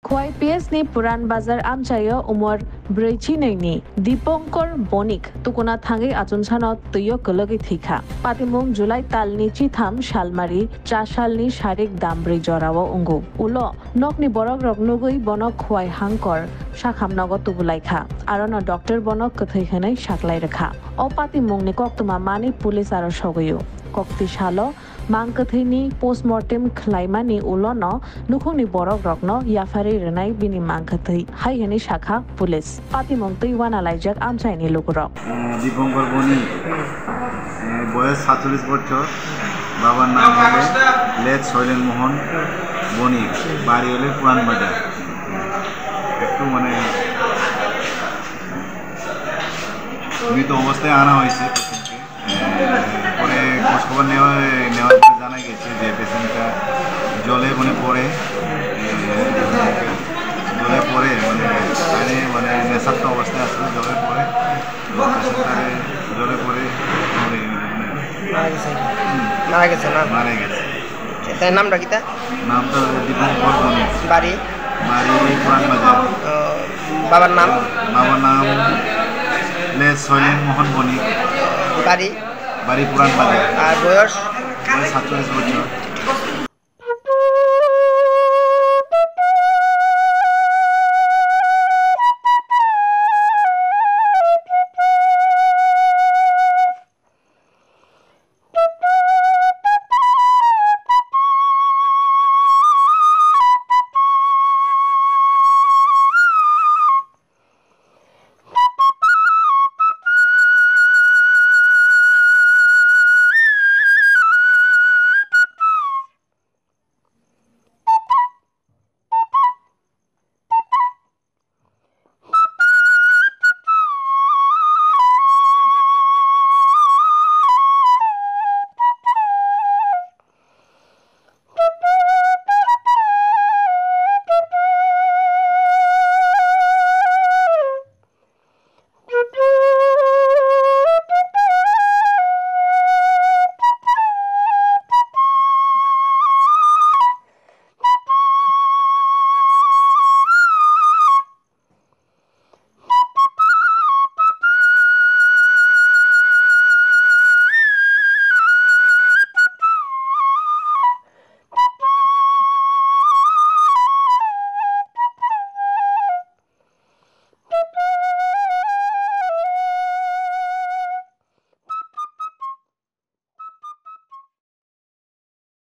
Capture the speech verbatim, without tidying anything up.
Khowai P S ni Puran Bazar amchaio umor brwi chinwi ni Dipankar Bonik tukuna thangwi achunsano twio kwlwgwi thwikha. Patimung July talni chitham salmari cha salni sarik dambrwi jorao wngo. Ulo nokni borokrok nugwi bono Khowai Hangkor sakham nogo tubulaikha. Arono doctor bono kwthwi hwnwi saklai rwkha. O patimungni koktwma manwi police aro sogwio. Kokti salo mang kwthwini postmortem khlaimani ulono nukhungni borokrokno yapharwi rwnai bini mang kwthwi, hai hwnwi sakha police. Patimung twi uanalaijak amchaini lukurok. Eh, Dipankar Boni, eh, boyos satcholish bochor, babar nam hole Late Soilen Mohan Boni, bari hole Puran Bazar. একটু মানে মৃত অবস্থায় আনা হয়েছে। পরে খোঁজখবর নেওয়া, নেওয়ার পরে জানা গেছে যে পেশেন্টটা জলে মানে পড়ে, জলে পড়ে, মানে পানি, মানে নেশাক্ত অবস্থায় আসলে জলে পড়ে। তো পেশেন্টটা জলে পড়ে মরে, মানে, মারা গেছে। মারা গেছে না? মারা গেছে। তার নামটা কিতা? নামটা দীপঙ্কর বণিক। বাড়ি? বাড়ি পুরান বাজার। ও, বাবার নাম? বাবার নাম লে শৈলেন মোহন বণিক। বাড়ি? বাড়ি পুরান বাজার। আর বয়স? বয়স সাতচল্লিশ বছর।